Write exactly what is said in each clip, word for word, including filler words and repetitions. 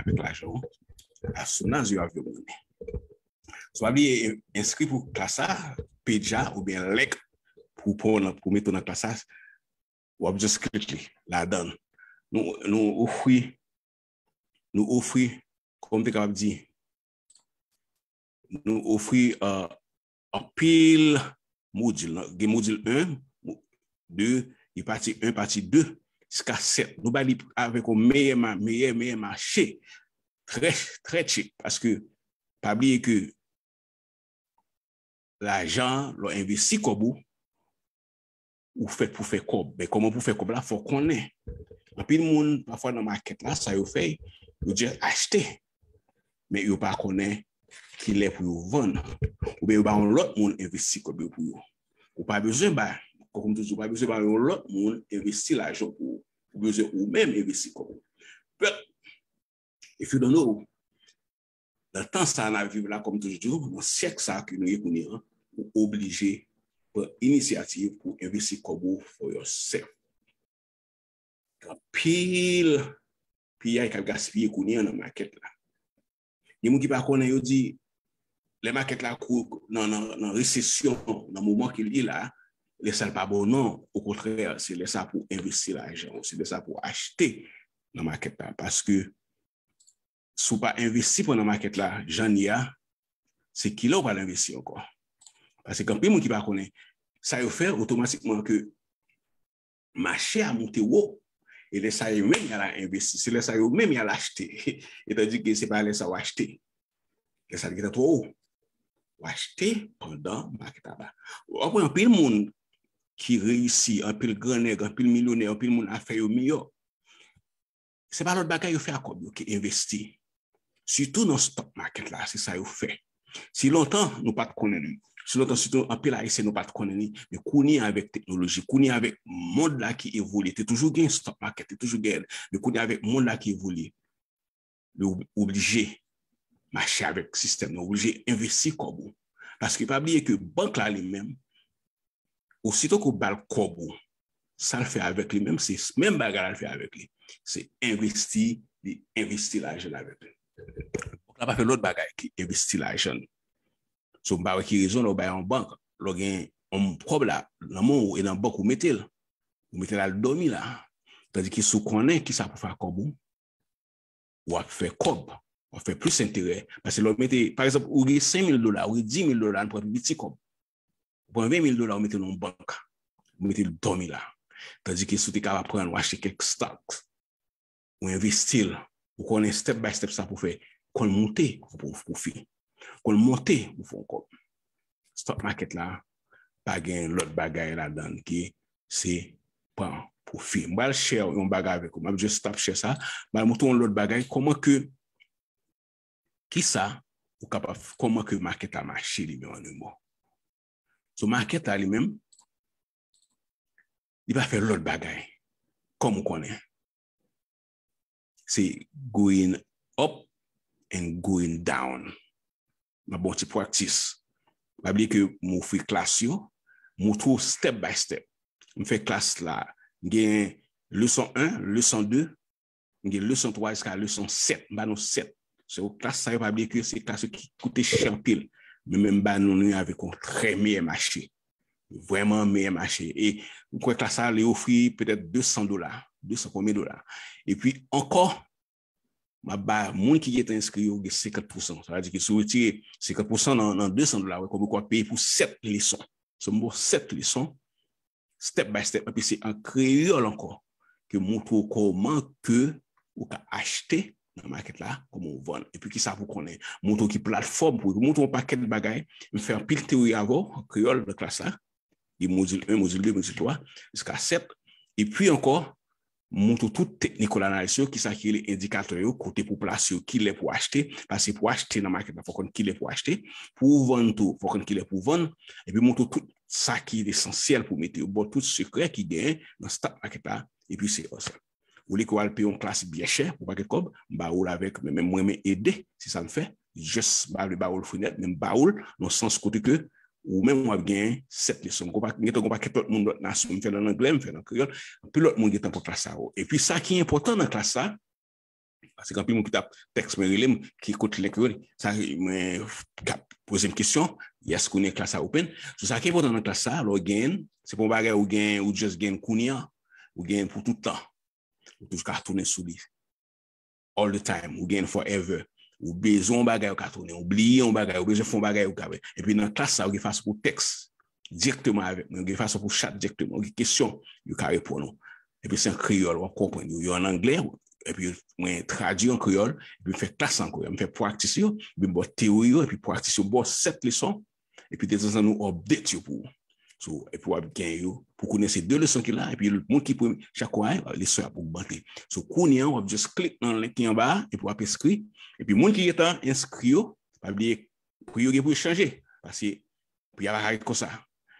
avèk lajan w, as soon as yo ap vin moun. So, pa bliye enskri pou klas sa, peja oubyen link pou, pou, pou mete w nan klas sa, w ap just klik li ladan. Nou, nou ofri, nou ofri, kòman m te kapab di, nou ofri uh, anpil modil. Gen modil en, de, gen pati en, pati de, jiska sèt. Nou ba li avèk yon meyè, meyè, meyè mache. Trè, trè cheap. Paske, pa bliye ke lajan, lè w envesti kòb ou, ou fèt pou fè kòb. Men kòman pou fè kòb la, fò w konnen. Anpil moun, pafwa nan makèt la, sa yo fè, yo just achte. Men yo pa konnen kilè pou yo vann. Oubyen yo ba yon lòt moun envesti kòb yo pou yo. Ou pa bezwen ba, kòm m toujou, ou pa bezwen ba yon lòt moun envesti lajan pou ou. Ou bezwen ou menm envesti kòb ou. But, if you don't know, nan tan sa n ap viv la, kòm toujou, nan syèk sa ke nou ye kounye a, ou oblije pran inisyativ pou envesti kòb ou for yourself. Gen anpil piyay k ap gaspiye kounye a nan makèt la. Gen moun ki pa konnen, yo di, lè makèt la kou nan, nan, nan resesyon, nan moman ke l ye la, lè sa l pa bon non. Okontrè, se lè sa pou envesti lajan w, se lè sa pou achte nan makèt la. Paske si w pa envesti pandan makèt la, jan l ye a, se kilè w pral envesti ankò. Paske gen anpil moun ki pa konnen sa yo fè otomatikman ke mache a moute wo. E lè sa yo menm y al envesti, se lè sa yo menm y al achte. E tandike se pa lè sa w achte. Lè sa l gentan twò wo. W achte pandan makèt la ba. W ap wè anpil moun ki reyisi, anpil gran nèg, anpil milyonè, anpil moun afè yo miyò. Se pa lòt bagay yo fè ak kòb yo ke envesti. Sitou nan stock market la, se sa yo fè. Si lontan nou pa t konnen li, si lontan sitou anpil Ayisyen nou pa t konnen li, men kounye a avèk teknoloji, kounye a avèk mond la ki evolye, te toujou gen stock market, te toujou gen, men kounye a avèk mond la ki evolye, li ob- oblije mache avèk sistèm nan, oblije envesti kòb ou. Paske pa bliye ke bank la li menm, osito ke w ba l kòb ou, sa l fè avèk li menm, se menm bagay la l fè avèk li. Se envesti, li envesti lajan l avèk li. Bank la pa fè lòt bagay ke envesti lajan l. So, m pa wè ki rezon lè w bay yon bank, lè w gen yon kòb la nan men w e nan bank ou mete l. Ou mete l al dòmi la. Tandike si w konnen kisa pou fè ak kòb ou, w ap fè kòb, w ap fè plis enterè. Paske lè w mete, pa egzanp, ou gen senk mil dola, ou gen dis mil dola, ann pran pi piti kòb. Ou pran ven mil dola, ou mete l nan yon bank, ou mete l dòmi la. Tandike si w te kapab pran l, ou achte kèk stock, ou envesti l, ou konnen step by step sa pou fè, konn moute, ou pran pwofi. Konn monte, ou fè yon kòb. Stock market la, pa gen lòt bagay ladan l ke se pran pwofi. M pral share yon bagay avèk ou. M ap just stop share sa. M pral montre yon lòt bagay. Kòman ke, kisa ou kapab, kòman ke market la mache li menm an yon mo. So market la li menm, li pa fè lòt bagay. Kòm ou konnen. Se going up and going down. M ap ba w ti practice. Pa bliye ke m ofri klas yo, m montre w step by step. M fè klas la, m gen leson en, leson de, m gen leson twa jiska leson sèt. M ba nou sèt. Se klas sa yo, pa bliye ke se klas yo ki koute chè anpil. Men, men m ba nou li avèk yon trè meyè mache. Vrèman meyè mache. E m kwè klas sa, li ofri petèt de san dola. De san konbyen dola? Epi ankò, m ap ba moun ki gentan enskri yo gen senkant pousan. Sa vle di ke si w retire senkant pousan nan, nan de san dola, wè konbyen w ap peye pou sèt leson. So, m ba w sèt leson, step by step, epi se an kreyòl ankò, ke montre w kòman ke ou ka achte nan market la, kòman w vann, epi kisa pou konnen. Montre w ki platfòm pou, montre w yon pakèt bagay. M fè anpil teyori avè w, an kreyòl, nan klas la. Gen modil en, modil de, modil twa, jiska sèt. Epi ankò, montre w tout technical analysis yo, kisa ki rele endikatè yo, kote pou plase yo, kilè pou achte, paske pou achte nan market la, fò konn kilè pou achte, pou w vann tou, fò konn kilè pou vann, epi montre w tout sa ki esansyèl pou mete yo, ba w tout sekrè ki genyen nan stock market la, epi se sa. Olye ke w al peye yon klas byen chè pou pakèt kòb, m ba ou l avèk, men, men mwen renmen ede, se sa m fè. Just m pa vle ba ou l fri nèt, men m ba ou l nan sans kote ke ou menm w ap gen sèt leson. M gentan gon pakèt lòt moun lòt nasyon, m fè l an anglè, m fè l an kreyòl, anpil lòt moun gentan pran klas sa yo. Epi sa ki enpòtan nan klas sa, Paske gen anpil moun ki t ap tèks mwen, rele m, ki kote link yo, sa, mwen t ap poze m kesyon, yes, kounye a klas la open. So, sa ki enpòtan nan klas sa, lè w genyen, se pa yon bagay ou genyen, ou just genyen kounye a, ou genyen pou tout tan. Ou toujou ka tounen sou li. All the time, ou genyen forever. Ou bezwen yon bagay, ou ka tounen, ou bliye yon bagay, ou bezwen fè yon bagay, ou ka fè. Epi nan klas sa, ou gen fason pou tèks dirèkteman avèk mwen, ou gen fason pou chat dirèkteman, ou gen kesyon, yo ka reponn ou. Epi se an kreyòl, w ap konprann yo. Yo an anglè, epi mwen tradui an kreyòl, epi m fè klas an kreyòl, m fè practice yo, epi m ba w teori yo, epi practice yo, ba w sèt leson, epi detanzantan nou update yo pou ou. So, epi w ap gen yo, pou konnen se de leson ki la, epi moun ki premye, chak kou a, leson ap ogmante. So, kounye a, w ap just klik nan link ki anba a, epi w ap enskri. Epi moun ki gentan enskri yo, pa bliye, pri yo gen pou yo chanje. Paske pri a pa ka ret konsa.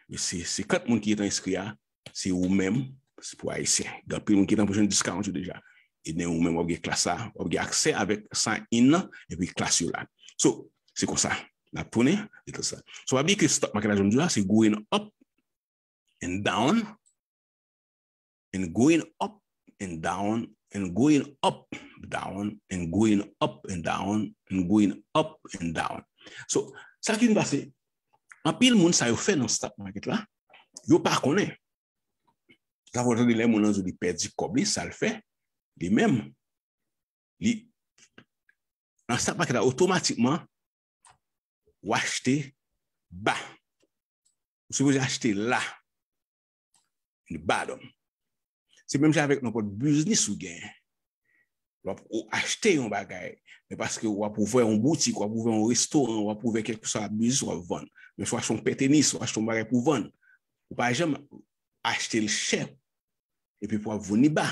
Men se senkant moun ki gentan enskri a, se ou menm, se pou Ayisyen. Gen anpil moun ki gentan pou jwenn discount yo deja. E den ou menm, w ap gen klas sa, w ap gen aksè avèk sign in nan, epi klas yo la. So, se konsa. N ap tounen, se konsa. So, w ap di ke stock market la, jan m di w la, se going up and down, and going up and down, and going up, down, and going up and down, and going up and down. So, sa ki vin pase, anpil moun sa yo fè nan stock market la, yo pa konnen. Sa fè w tande lè moun nan di w li pèdi kòb li, sa l fè, li menm, li, nan stock market la, otomatikman, ou achte ba. Ou sipoze achte la. In the bottom. Se menm jan avèk nenpòt biznis ou genyen. W ap ou achte yon bagay, men paske w ap ouvè yon boutik, w ap ouvè yon restoran, w ap ouvè kèlkeswa biznis w ap vann. Men fò w achte yon pè tenis, w achte yon bagay pou vann. Ou pa janm achte l chè, epi pou w ap vann li ba.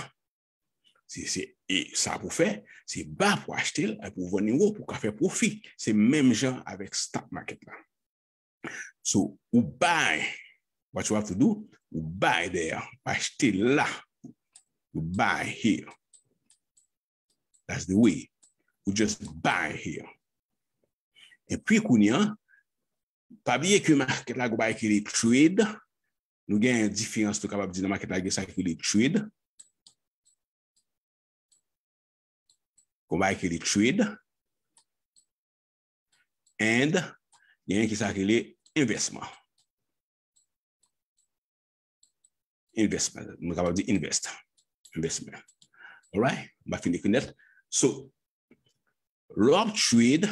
Se, se, e sa pou fè, se ba pou achte l, epi pou vann li wo, pou ka fè pwofi. Se menm jan avèk stock market la. So, ou buy, what you have to do, ou buy there, ou achte la, you buy here. That's the way. Ou just buy here. Epi kounye a, pa bliye ke market la gon bagay ki rele trade. Nou gen diferans tou kapab di nan market la gen sa ki rele trade. Gon bagay ki rele trade. And gen ki sa ki rele envèsman. Envèsman. Nou kapab di invest. Envèsman. Alright? M pa fin ekri nèt. So, lè w ap trade,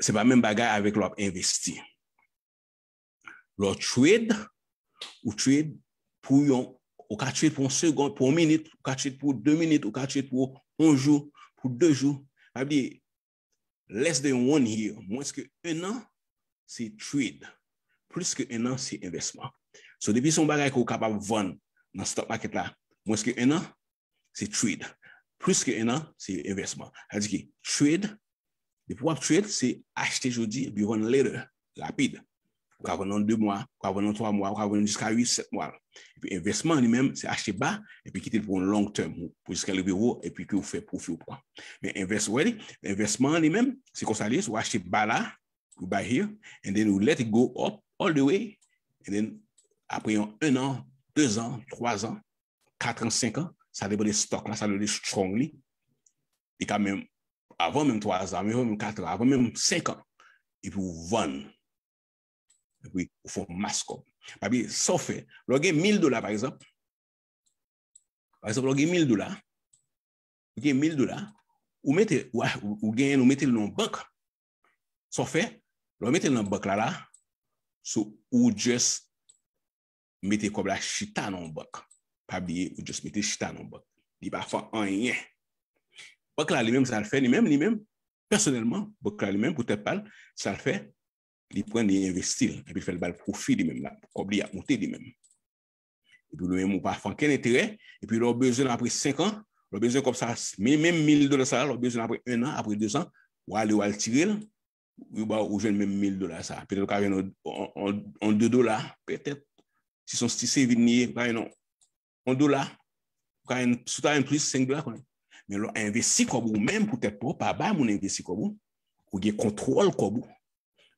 se pa menm bagay avèk lè w ap envesti. Lè w trade, ou trade pou yon, ou ka trade pou yon segond, pou yon minit, ou ka trade pou de minit, ou ka trade pou yon jou, pou de jou. Sa vle di, less than one year, mwens ke en an, se trade. Plis ke en an, se envèsman. So, depi se yon bagay ke w kapab vann nan stock market la, mwens ke en an, se trade. Plis ke en an, se envèsman. Sa vle di ki trade, depi w ap trade, se achte jodi, epi vann later, rapid. Ou ka vann nan de mwa, ou ka vann nan twa mwa, ou ka vann jiska uit, sèt mwa. Epi envèsman li menm, se achte ba, epi kite l pou yon long term, pou jiska l rive wo, epi ke ou fè pwofi ou pran. Men envès, ou wè li, envèsman li menm, se konsa li ye, se ou achte ba la, you buy here, and then you let it go up all the way, and then apre yon, en an, de zan, twa zan, kat an, senk an, sa depann de stock la, sa depann de strong li. Li ka menm, avan menm twa zan, avan menm kat an, avan menm senk an, epi ou vann. Epi ou fè yon mas kòb. Pa bliye, sa w fè, lè w gen mil dola, pa egzanp, pa egzanp, lè w gen mil dola, ou gen mil dola, ou mete, ou, ou genyen l, ou mete l nan yon bank. Sa w fè, lè w mete l nan bank la, la, so ou just mete kòb la chita nan yon bank. Pa bliye, ou just mete chita nan yon bank. Li pa fè anyen. Bank la li menm, sa l fè, li menm, li menm, pèsonèlman, bank la li menm, pou tèt pa l, sa l fè, li pran, li envesti l, epi l fè l ba l pwofi li menm la. Kòb li ap monte li menm. Epi li menm, ou pa fè ankenn enterè, epi lè w bezwen l apre senk an, lè w bezwen kòb sa, men, menm mil dola sa, lè w bezwen l apre en an, apre de zan, w ale, w al tire l, ou ba, ou jwenn menm mil dola sa. Petèt ou ka jwenn on, on, on, on de dola, petèt. Si se yon ti saving li ye, ou ka jwenn on, on dola. Ou ka jwenn, si w ta jwenn plis, senk dola konnen. Men lè w envesti kòb ou menm pou tèt pa w, pa bay moun envesti kòb ou, ou gen kontwòl kòb ou.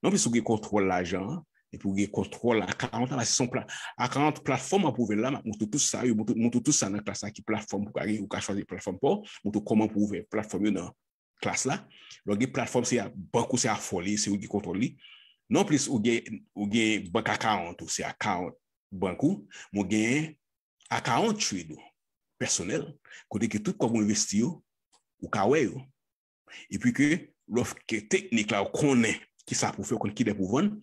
Non, plis ou gen kontwòl lajan an, epi ou gen kontwòl account la, paske se yon pla-, account platfòm an pou ouvè la, m ap montre tout sa, yo montre, montre tout sa nan klas la, ki platfòm pou ka gen, ou ka chwazi platfòm pa w, montre kòman pou ouvè platfòm yo nan klas la. Lè w gen platfòm, se a, bank ou se afò li, se ou ki kontwòl li. Non plis, ou gen, ou gen bank account ou, se account bank ou, men ou gen account trade ou, pèsonèl, kote ke tout kòb ou envesti yo, ou ka wè yo. Epi ke lè w fè teknik la, ou konnen kisa pou fè, ou konn kilè pou vann.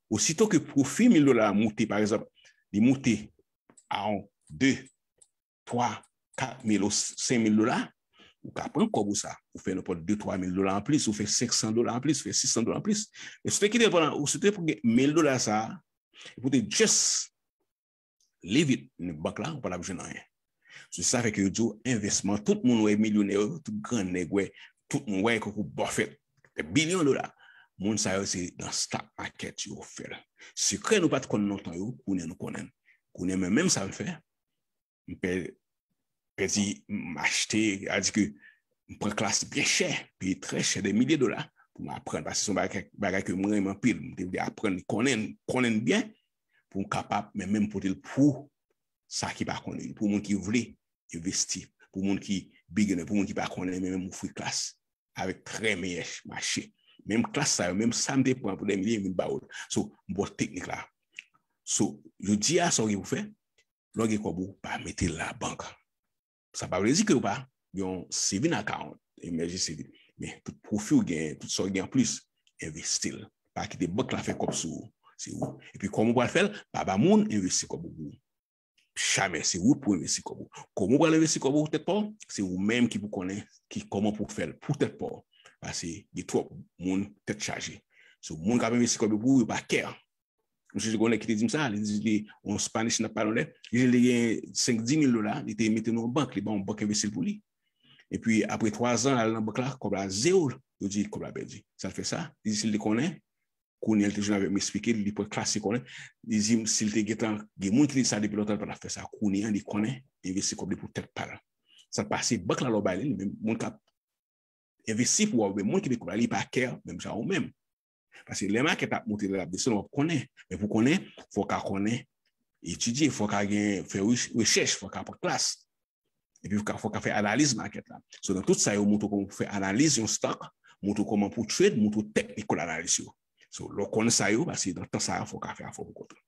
Osito ke pwofi mil dola a moute, pa egzanp, li moute a yon de, twa, kat mil ou senk mil dola, ou ka pran kòb ou sa, ou fè nenpòt de, twa mil dola anplis, ou fè senk san dola anplis, ou fè sis san dola anplis. Men si w te kite l pandan, ou si w te pran mil dola sa, epi w te just leave it nan bank la, ou pa t ap jwenn anyen. Se sa fè ke yo di w envèsman, tout moun wè milyonè yo, tout gran nèg wè, tout moun wè tankou Buffett, bilyon dola. Moun sa yo se nan stock market yo fè l. Sekrè nou pa t konn lontan yo, kounye a nou konnen. Kounye a mwen menm sa m fè, m pè-, pèdi, m achte, sa di ke m pran klas byen chè, peye trè chè, de milye dola, pou m aprann, paske se yon bagay, bagay ke m renmen anpil, m te vle aprann, konnen, konnen byen, pou m kapab, men menm pote l pou sa ki pa konnen, pou moun ki vle envesti, pou moun ki beginner, pou moun ki pa konnen, men menm ofri klas avèk trè meyè mache. Menm klas sa yo, menm sa m te pran pou de milye, m vin ba w l. So, m ba w teknik la. So, jodi a, sa w gen pou fè, lè w gen kòb ou, pa mete l nan bank. Sa pa vle di ke w pa gen yon saving account, emergency saving. Men tout pwofi w gen, tout sa w gen anplis, envesti l. Pa kite bank la fè kòb sou ou. Se ou. Epi kòman w pral fè l? Pa ba moun envesti kòb ou pou ou. Jamè, se ou pou envesti kòb ou. Kòman w pral envesti kòb ou tèt pa w? Se ou menm ki pou konnen ki kòman pou w fè l pou tèt pa w. Paske gen twòp moun tèt chaje. So, moun k ap envesti kòb yo pou ou, yo pa care. M sonje gen yon nèg ki te di m sa, li di li, yon Spanish n ap pale yon lè, li di li gen senk, dis mil dola, li te mete nan yon bank, li ba yon bank envesti l pou li. Epi, apre twa zan, l al nan bank la, kòb la zewo, yo di kòb la pèdi. Sa l fè sa? Li di si l te konnen, kounye a l te jwenn avèk m, eksplike l, li pran klas, li konnen. Li di m si l te gentan, gen moun ki te di sa depi lontan, l pa t ap fè sa. Kounye a, li konnen, envesti kòb li pou tèt pa l. Sa l pase, bank la lè w bay li, li menm, moun k ap envesti pou ou, oubyen moun ki gen kòb la, li pa care, menm jan ou menm. Paske lè makèt ap monte, lè l ap desann, w ap konnen. Men pou konnen, fò w ka konnen, etidye, fò w ka gen, fè rech-, rechèch, fò w ka pran klas. Epi fò w ka, fò w ka fè analiz makèt la. So, nan tout sa yo, montre w kòman pou fè analiz yon stock, montre w kòman pou trade, montre w teknik pou analiz yo. So, lè w konn sa yo, paske nan tan sa a, fò w ka fè afè w pou kont ou.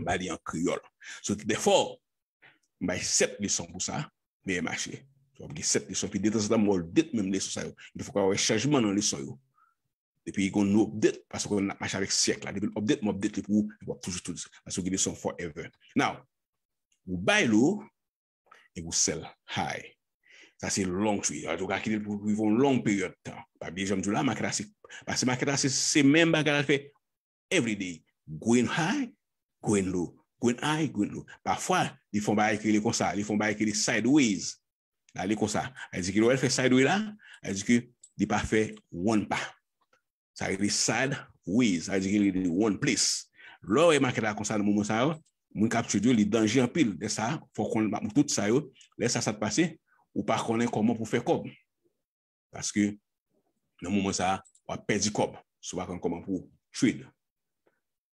M ba li an kreyòl. So, therefore, m bay sèt leson pou sa, meyè mache. So, w ap gen sèt leson, epi detanzantan, m update menm leson sa yo. Epi fò w ka wè chanjman nan leson yo. Depi gen yon update, paske n ap mache avèk syèk la. Depi l update, m update li pou ou, epi w ap toujou, toujou, paske w gen leson forever. Now, ou bay low, epi ou sell high. Sa se long trade. Ou ka kite l pou rive yon long peryòd tan. Pa bliye jan m di w la, makèt la se, paske makèt la se, se menm bagay la fè every day. Going high, going low. Going high, going low. Pafwa, li fè yon bagay ki rele konsa, li fè yon bagay ki rele sideways. La, li konsa. Sa vle di ke lè w fè sideway la, sa vle di ke li pa fè one pa. Sa rele sideways, sa vle di ke li rele one place. Lè w wè makèt la konsa nan moman sa yo, moun k ap trade yo, li danje anpil. Lè sa, fò w konn tout sa yo. Lè sa, sa t pase, ou pa konnen kòman pou fè kòb. Paske nan moman sa, w ap pèdi kòb si w pa konn kòman pou trade.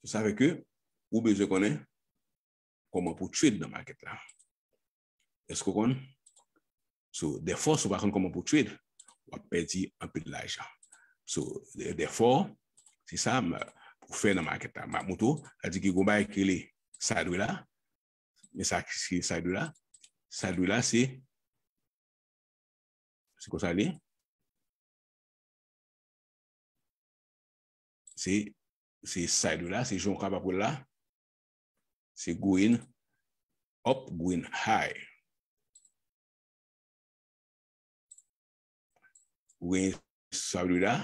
Se sa fè ke ou bezwen konnen kòman pou trade nan makèt la. Èske w konn? So, therefore, si w pa konn kòman pou trade, w ap pèdi anpil lajan. So, therefore, se sa m, pou fè nan makèt la. M ap montre w, sa di ke gon bagay ki rele sideway la. Men sa ki sideway la. Sideway la, se, se konsa li ye. Se, se sideway la, se jan w kapab wè l la. Se going up, going high. Ou gen sideway la.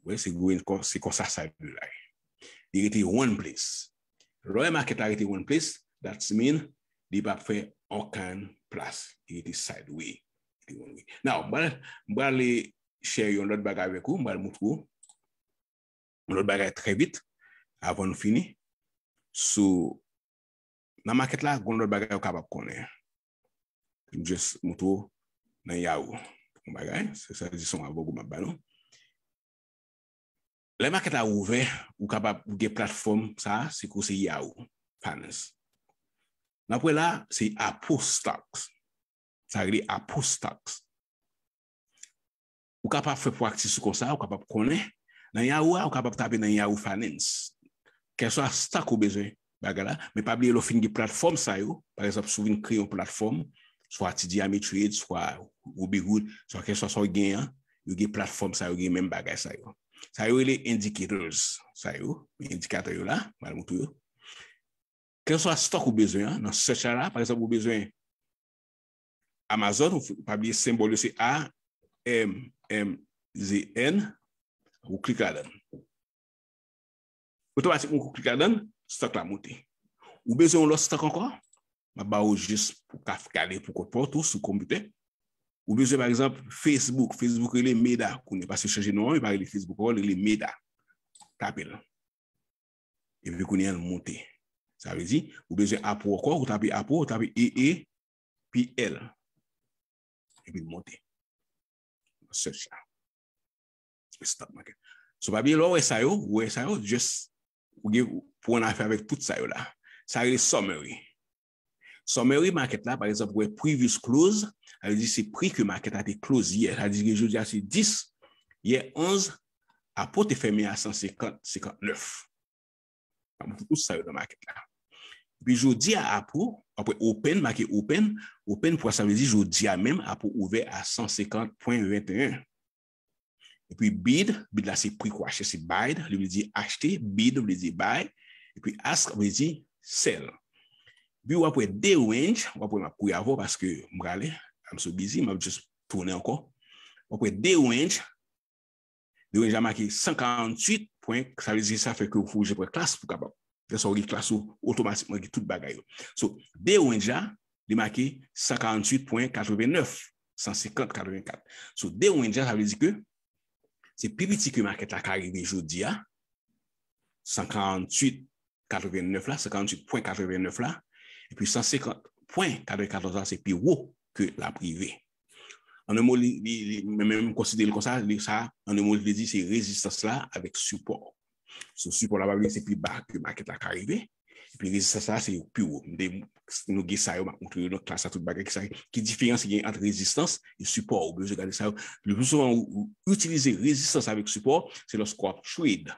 Wi, se going kon-, se konsa sideway la ye. Li rete one place. Lè w wè makèt la rete one place, that mean li p ap fè okenn plas. Li rete sideway. Li rete one way. Now, m pral, m pral share yon lòt bagay avèk ou, m pral montre w yon lòt bagay trè vit, avan nou fini. So, nan makèt la, gon lòt bagay ou kapab konnen. M just montre w nan Yahoo. Yon bagay, se sa di se yon avòg m ap ba nou. Lè makèt la ouvè, ou kapab ou gen platfòm sa, se kou se Yahoo Finance. N ap wè la, se Apple Stocks. Sa rele Apple Stocks. Ou kapab fè pwaktis ou konsa, ou kapab konnen. Nan Yahoo a, ou kapab tape nan Yahoo Finance. Kèlswa stock ou bezwen bagay la, men pa bliye lè w fin gen platfòm sa yo, pa egzanp, si w vin kreye yon platfòm, swa T D Ameritrade, swa Robinhood, swa kèlswa sa w gen an, yo gen platfòm sa yo, gen menm bagay sa yo. Sa yo rele indicators, sa yo, endikatè yo la, m al montre yo. Kèlswa stock ou bezwen an, nan search la, la, pa egzanp, ou bezwen Amazon, ou pa bliye senbòl yo se A M Z N, ou klik ladan. Otomatikman, ou klik ladan, stock la monte. Ou bezwen yon lòt stock ankò? M ap ba ou jis pou ka gade pou kont pa w tou sou konpitè. Ou bezwen, pa egzanp, Facebook. Facebook rele Meta kounye a, paske yo chanje non an, yo pa rele Facebook ankò, yo rele Meta. Tape l. Epi kounye a, l monte. Sa vle di, ou bezwen Apple ankò, ou tape Apple, ou tape A A P L. Epi l monte. Search la. Stock market. So, pa bliye, lè w wè sa yo, ou wè sa yo, just, ou gen pou w nan afè avèk tout sa yo la. Sa rele summary. Summary market la, pa egzanp, ou wè previous close, sa vle di se pri ke market la te close yè. Sa vle di ke jodi a se dis, yè onz, Apple te fèmen a san senkant, senkant nèf. M ap montre tout sa yo nan market la. Epi jodi a, Apple, apre open, make open, open pou sa vle di jodi a menm, Apple ouvè a san senkant pwen venteyen. Epi bid, bid la se pri ke w achte, se bid, li vle di achte, bid vle di buy, epi ask vle di sell. Epi w ap wè de range, w ap wè m ap kouri avè w paske m prale, I'm so busy, m ap just tounen ankò. W ap wè de range, de range la make san karanntuit pwen, sa vle di sa fè ke w oblije pran klas pou kapab. Lè sa w gen klas ou, otomatikman gen tout bagay yo. So, de range la, li make san karanntuit pwen katrevennèf, san senkant, katrevenkat. So, de range la, sa vle di ke se pi piti ke market la ka rive jodi a, san karanntuit katrevennèf la, san karanntuit pwen katrevennèf la, epi san senkant pwen katrevennkat la, se pi wo ke l ap rive. An yon mo, li, li, li, men, men m konsidere l konsa, li, sa, an yon mo, li di se rezistans la avèk sipò. So, sipò la, pa bliye, se pi ba ke market la ka rive. Epi rezistans la, se pi wo. M te, nou gen sa yo, m ap montre yo nan klas la, tout bagay, ki sa, ki diferans ki gen ant rezistans e sipò. Ou bezwen gade sa yo. Le pli souvan, ou, ou itilize rezistans avèk sipò, se lòske w ap trade.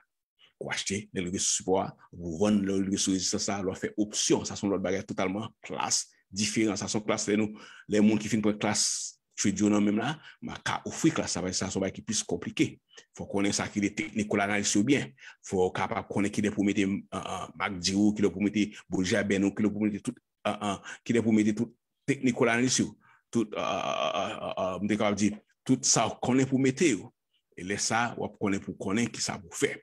Ou achte, lè l rive sou sipò a, ou vann, lè l rive sou rezistans la, lè w fè opsyon, sa se yon lòt bagay totalman klas diferan. Sa se yon klas lè nou, lè moun ki fin pran klas trade yo nan men m la, m a ka ofri klas sa, paske sa se yon bagay ki plis konplike. Fò w konnen sa ki rele technical analysis yo byen. Fò w kapab konnen kilè pou w mete, ah, ah, MACD ou, kilè pou w mete Bollinger Band ou, kilè pou w mete tout, ah, ah, kilè pou w mete tout technical analysis yo. Tout, ah, ah, ah, ah, m te kapab di, tout sa w konnen pou w mete yo. E lè sa, w ap konnen pou w konnen ki sa pou w fè.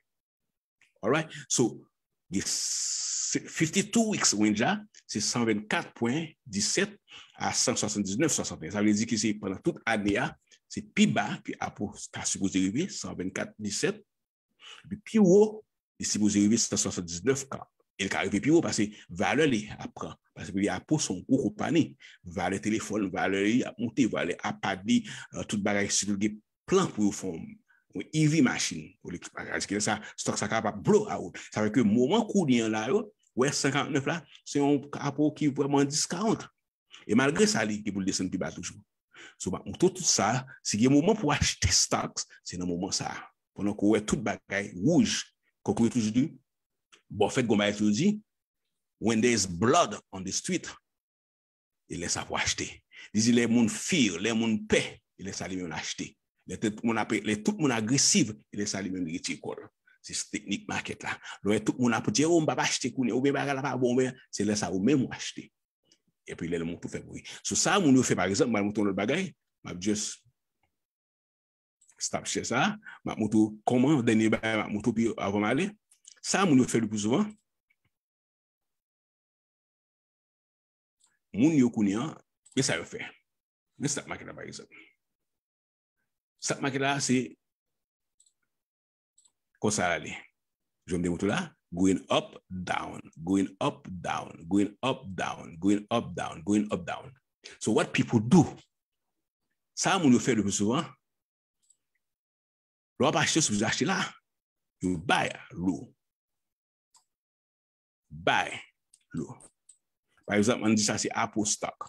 Alright? So, gen fifty-two weeks range la, se san vennkat pwen disèt a san swasanndiznèf swasanteyen. Sa vle di ke se pandan tout ane a, se pi ba ke Apple ta sipoze rive, san vennkat disèt. Epi pi wo, li sipoze rive san swasanndiznèf ka. E l ka rive pi wo paske valè li ap pran. Paske li Apple se yon gwo konpayi. Valè telefòn, valè li ap monte, valè iPad li, euh, tout bagay, sitou l gen plan pou yo fè yon, yon E V machin pou li. Sa vle di ke sa, stock sa kapab blow out. Sa vle ke moman kounye a la yo, wè san karantnèf la, se yon Apple ki vrèman discount. E malgre sa, li gen pou l desann pi ba toujou. So, m ap montre w tout sa, si gen moman pou w achte stocks, se nan moman sa. Pandan ke w wè tout bagay wouj, kòk yo toujou di, Buffett gon bagay toujou di, when there is blood on the street, e lè sa pou achte. Li di lè moun fear, lè moun pè, e lè sa li menm l achte. Lè tout moun ap, lè tout moun agresif, e lè sa li menm li retire kò l. Se teknik market la. Lè w wè tout moun ap di, "Oh, m p ap achte kounye a," oubyen bagay la pa bon, oubyen, se lè sa ou menm ou achte. Epi lè l monte ou fè bri. Sou sa moun yo fè, pa egzanp, m al montre w lòt bagay, m ap just stop share sa, m ap montre w kòman, dènye bagay m ap montre w pi avan m ale. Sa moun yo fè le pli souvan, moun yo kounye a, men sa yo fè. Men stock market la, pa egzanp. Stock market la, se konsa l ale. Jan m te montre w la, going up, down, going up, down, going up, down, going up, down, going up, down. So what people do? Sa moun yo fè le pli souvan, lè w ap achte, w sipoze achte la. You buy low. Buy low. Pa egzanp, ann di sa se Apple stock.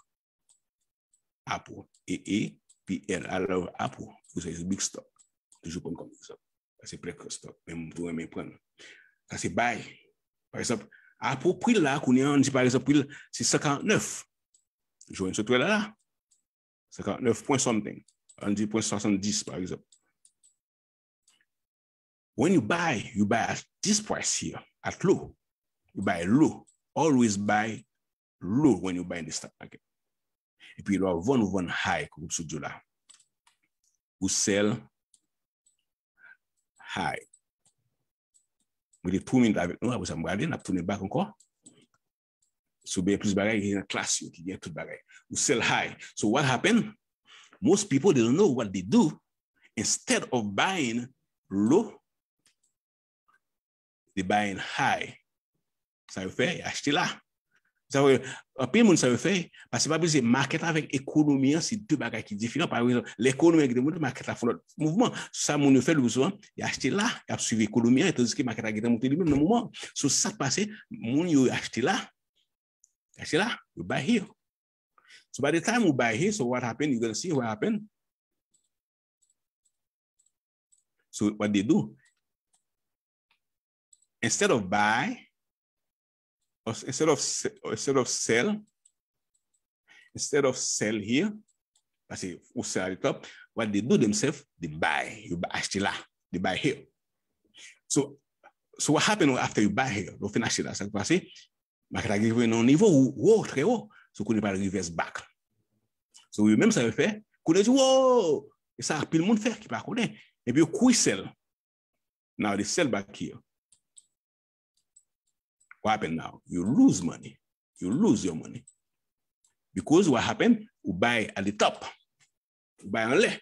Apple, A A P L, I love Apple. Ou se big stock. Toujou pran kòm egzanp. Sa se plè stock, men m tou renmen pran. Sa se buy. Pa egzanp, Apple pri la, kounye a, ann di pa egzanp, pri l se san karant nèf. Jwenn sot wè la la. San karant nèf pwen something. Ann di pwen swasanndis, pa egzanp. When you buy, you buy at this price here, at low. You buy low. Always buy low when you buy in the stock market. Epi lè w vann, ou vann high, kou m sot di w la. Ou sell high. Mete two minutes avèk nou, apre sa m prale, n ap tounen back ankò. Si w bezwen plis bagay, gen nan klas yo ki gen tout bagay. Ou sell high. So what happened? Most people, they don't know what they do. Instead of buying low, they buying high. Sa yo fè, y achte la. Sa vle, anpil moun sa yo fè, paske pa bliye, market avèk ekonomi an, se de bagay ki diferan. Pa egzanp, lè ekonomi an gentan monte, market la fè lòt mouvman. Sa moun yo fè le pli souvan, y achte la, y ap swiv ekonomi an, tandiske market la gentan monte li menm nan moman. So sa k pase, moun yo achte la, y achte la, yo buy here. So by the time you buy here, so what happened? You're gonna see what happened. So what they do, instead of buy, or s- instead of se- or instead of sell, instead of sell here, paske ou sell at the top, what they do themselves, they buy. Yo ba- achte la, they buy here. So, so what happened after you buy here? Lè w fin achte la, sa k pase? Market la rive nan nivo wo, wo, trè wo. So kounye a pral reverse back. So yo menm sa yo fè, kounye yo di, wow! E sa anpil moun fè ki pa konnen. Epi yo kouri sell. Now they sell back here. What happened now? You lose money. You lose your money. Because what happened? Ou buy at the top. Ou buy anlè.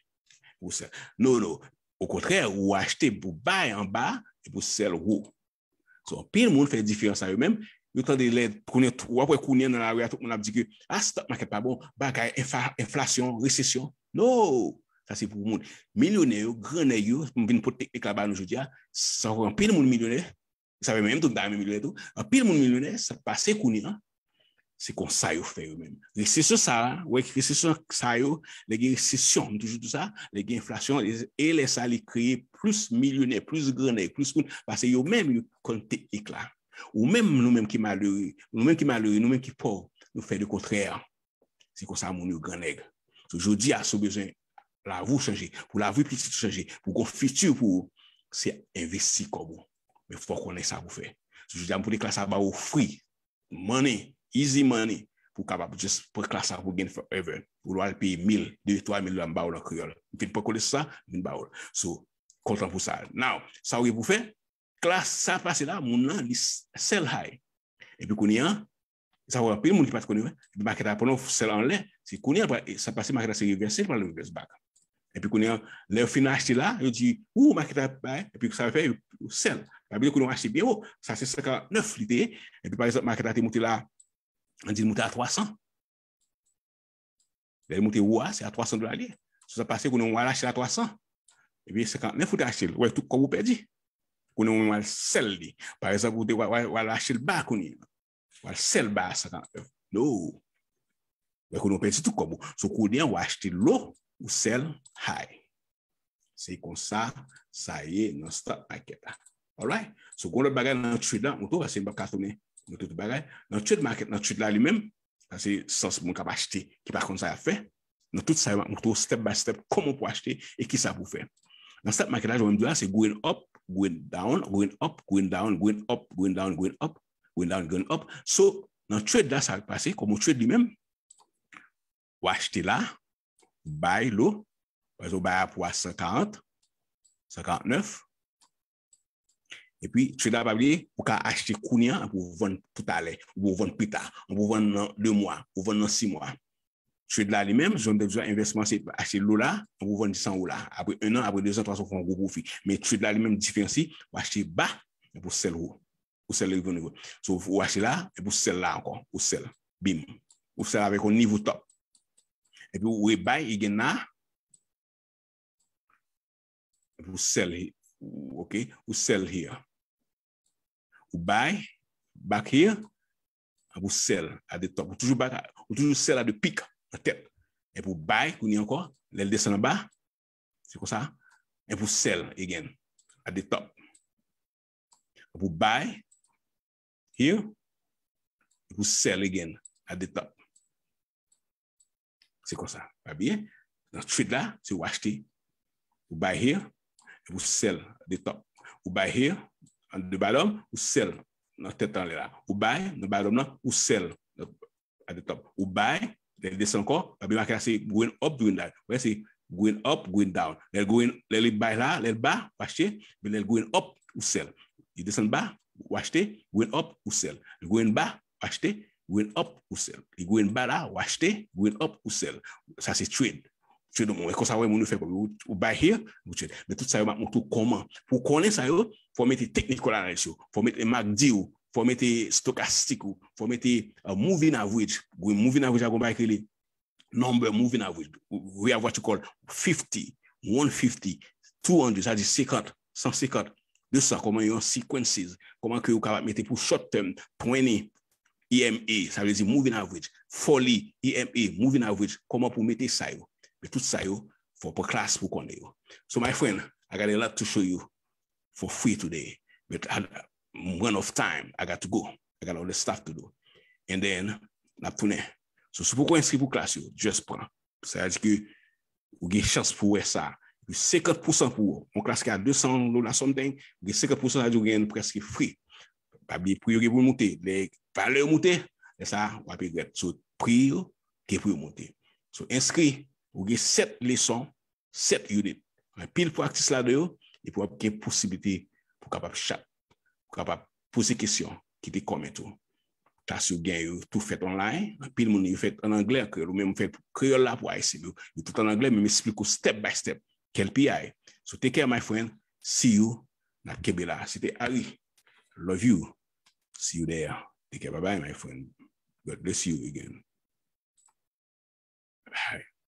Ou sell. No, no. Okontrè, ou achte pou buy anba epi ou sell wo. So, anpil moun fè diferans sa yo menm. Yo tande lè kounye w ap wè kounye nan lari a, tout moun ap di ke ah, stock market pa bon, bagay, enfla- enflasyon, resesyon. No! Sa se pou moun milyonè yo, gran nèg yo, m vin pote teknik la ba nou jodi a, sa fè anpil moun milyonè. Sa fè menm tou, m ta renmen milyonè tou. Anpil moun milyonè, sa k pase kounye a, se konsa yo fè yo menm. Resesyon sa a, wè resesyon sa yo, lè gen resesyon, m toujou di sa, lè gen enflasyon, e, e lè sa li kreye plis milyonè, plis gran nèg, plis moun, paske yo menm yo konn teknik la. Ou menm, nou menm ki malere, nou menm ki malere, nou menm ki pòv, nou fè lekontrè. Se konsa moun yo gran nèg. So, jodi a, si w bezwen lavi w chanje, pou lavi pitit ou chanje, pou gon fiti pou ou, se envesti kòb ou. Men fò w konnen sa pou fè. So, jodi a, m pote klas sa ba ou free. Money, easy money, pou w kapab just pran klas sa pou gen forever. Ou lè w al peye mil, de, twa mil dola, m ba ou l an kreyòl. M fin pran konesans sa, m vin ba ou l. So, kontan pou sa. Now, sa w gen pou fè, klas sa pase la, moun nan, li s- sell high. Epi kounye a, sa wè anpil moun ki pa t konnen, epi market la pandan w sell anlè, se kounye a, sa pase market la se revèse, l pral revèse back. Epi kounye a, lè yo fin achte la, yo di, ou, market la bay, epi sa yo fè, yo sell. Sa vle di kounye a w achte byen wo, sa se senkannnèf li te ye, epi pa egzanp, market la te moute la, ann di l moute a twa san. Lè l moute wo a, se a twa san dola li ye. So sa pase kounye a w al achte l a twa san. Epi senkannnèf ou te achte l, ou wè tout kòb ou pèdi. Kounye a w al sell li. Pa egzanp, ou te w al achte l ba kounye a. W al sell ba a senkannnèf. No. Wè kounye a w pèdi tout kòb ou. So kounye a w achte low, ou sell high. Se konsa sa ye nan stock market la. Alright? So, gon lòt bagay nan trade la, mwen tou, paske m p ap ka tounen nan tout bagay. Nan trade market, nan trade la li menm, sa se sans moun k ap achte, ki pa konn sa y ap fè. Nan tout sa yo, mwen tou, step by step, kòman pou achte e ki sa pou fè. Nan stock market la, jan mwen di la, se going up, going down, going up, going down, going up, going down, going up, going down, going up. So, nan trade la, sa k pase, kòman w trade li menm, w achte la, ou bay low, pa egzanp, ou bay a pou a san karant, san karantnèf. Epi, trade la, pa bliye, ou ka achte kounye a, pou w vann toutalè, ou pou w vann pita, ou pou w vann nan de mwa, ou vann nan sis mwa. Trade la li menm, jan m te di w, envèsman se achte low la, ou pou w vann san wo la. Apre en an, apre de zan, twa zan, ou fè yon gwo pwofi. Men trade la li menm, diferans li, ou achte ba, epi ou sell wo. Ou sell li rive yon nivo. So, ou achte la, epi ou sell la ankò, ou sell. Bim. Ou sell avèk yon nivo top. Epi ou rebay, li gen la, epi ou sell, ou, ok, ou sell here. Ou buy, back here, epi ou sell at the top. Ou toujou back, ou toujou sell at the peak, nan tèt. Epi ou buy, kounye ankò, lè l desann anba, se konsa. Epi ou sell again, at the top. Epi ou buy, here, epi ou sell again, at the top. Se konsa. Pa bliye, nan trade la, se ou achte, ou buy here, epi ou sell at the top. Ou buy here, at the bottom, ou sell nan tèt anlè la. Ou buy, nan bottom nan, ou sell at the top. Ou buy, lè l desann ankò, pa bliye make la se going up, going down. Wè, se going up, going down. Lè l going, lè li buy la, lè l ba, ou achte, men lè l going up, ou sell. Li desann ba, ou achte, going up, ou sell. Li going ba, ou achte, going up, ou sell. Li going ba la, ou achte, going up, ou sell. Sa se trade. Trade, mwen, konsa, wè, moun yo fè kòb yo, ou buy here, ou trade. Men tout sa yo, m ap montre w kòman. Pou w konnen sa yo, fò w mete technical analysis yo, fò w mete MACD ou, fò w mete stochastic ou, fò w mete uh, moving average. Moving average a gon bagay ki rele number moving average. We have what you call fifty, one fifty, two hundred, sa di senkant, san senkant, de san, kòman yon sequences, kòman ke ou kapab mete pou short term, twenty, E M A, sa vle di moving average, forty, E M A, moving average, kòman pou mete sa yo. Men tout sa yo, fò w pran klas pou konnen yo. So my friend, I got a lot to show you for free today. But I, m run of time. I got to go. I got other stuff to do. And then, n ap tounen. So, si w poko enskri pou klas yo, just pran. Sa vle di ke ou gen chans pou wè sa. Epi senkant pousan pou ou. Yon klas ki a de san dola something, ou gen senkant pousan, sa vle di ou gen preske free. Pa bliye, pri yo gen pou l moute. Lè valè yo moute, lè sa, w ap regrèt. So, pri yo gen pou yo moute. So, enskri, ou gen sèt leson, sèt unit. Anpil praktis ladan yo, epi w ap gen posiblite pou kapab chat, pou kapab poze kesyon, kite comment ou. Klas yo gen yo tou fèt online, anpil moun yo fèt an anglè, an kreyòl, ou menm ou fè kreyòl la pou Ayisyen yo, yo tout an anglè, men m esplike w step by step, kèl pi ay. So take care my friend, see you, n ap kenbe la. Se te Harry, love you, see you there, take care, bye bye my friend, God bless you again. Bye.